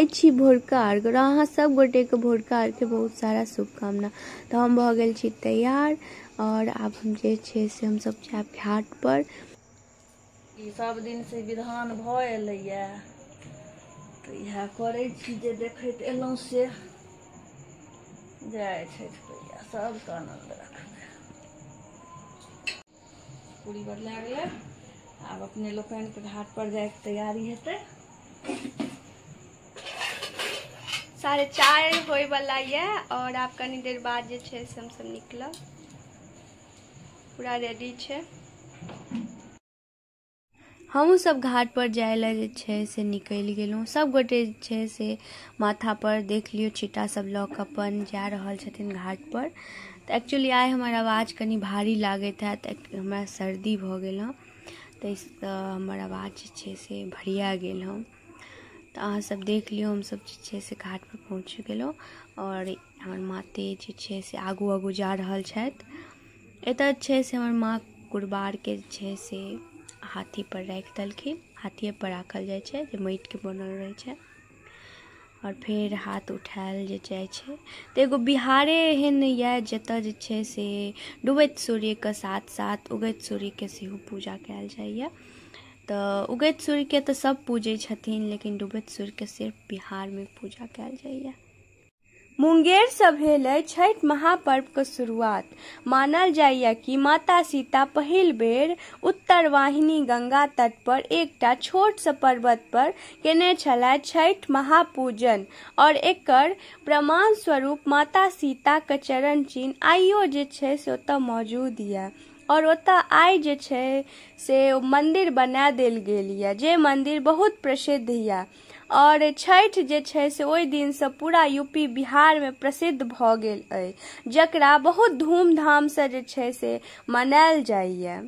आइ छी भोरका अर्घ और अहाँ सब गोटेके भोरका अर्घके बहुत सारा शुभकामना। तऽ हम भऽ गेल छी तैयार और आब हम जे छै से हमसब जायब घाट पर। ई सब दिन से विधान भऽ एलैया तऽ इएह करै छी जे देखैत एलहुँ से। जय छठि मैया, सबके आनन्द रखबै। पूरी बदला गेलै, आब अपने लोकनिके घाट पर जाइके तैयारी हेतै। 4:30 होइवला यऽ और आब कनी देर बाद जे छै से हमसब निकलब। पूरा रेडी छै। हमहूँ सब घाट पर जाय लए जे छै से निकलि गेलहुँ। सब गोटे जे छै से माथा पर देख लियौ छिट्टा सब लऽ कऽ अपन जा रहल छथिन घाट पर। तऽ एक्चुअली आइ हमर आवाज कनि भारी लागैत हैत, हमरा सर्दी भऽ गेल हँ, ताहिसँ हमर आवाज जे छै से भरिया गेल हँ। तऽ अहाँ सब देख लियौ हमसब जे छै से घाट पर पहुँच गेलहुँ और हमर माते जे छै से आगू आगू जा रहल छथि। एतऽ छै से हमर माँ कुरबारके जे छै से हाथी पर राखि देलखिन। हाथिए पर राखल जाइ छै जे माटिके बनल रहै छै और फेर हाथ उठायल जे जाइ छै। तऽ एगो बिहारे एहन यऽ जतऽ जे छै से डूबैत सूर्यके साथ साथ उगैत सूर्यके सेहो पूजा कयल जाइए। तऽ उगैत सूर्यके तऽ सब पूजै छथिन, लेकिन डूबैत सूर्यके सिर्फ बिहारमे पूजा कयल जाइए। मुंगेरसँ भेल छठि महापर्वके शुरुआत। मानल जाइए कि माता सीता पहिल बेर उत्तर वाहिनी गंगा तट पर एकटा छोट सा पर्वत पर केने छलाह छठि महापूजन और एकर प्रमाण स्वरूप माता सीता के चरण चिन्ह आइयो जे छै से ओतऽ मौजूद यऽ और ओतऽ आइ जे छै से मंदिर बना देल गेल यऽ, जे मंदिर बहुत प्रसिद्ध यऽ। और छठि जे छै से ओहि दिनसँ पूरा यूपी बिहारमे प्रसिद्ध भऽ गेल अइ, जकरा बहुत धूमधामसँ जे छै से मनायल जाइए।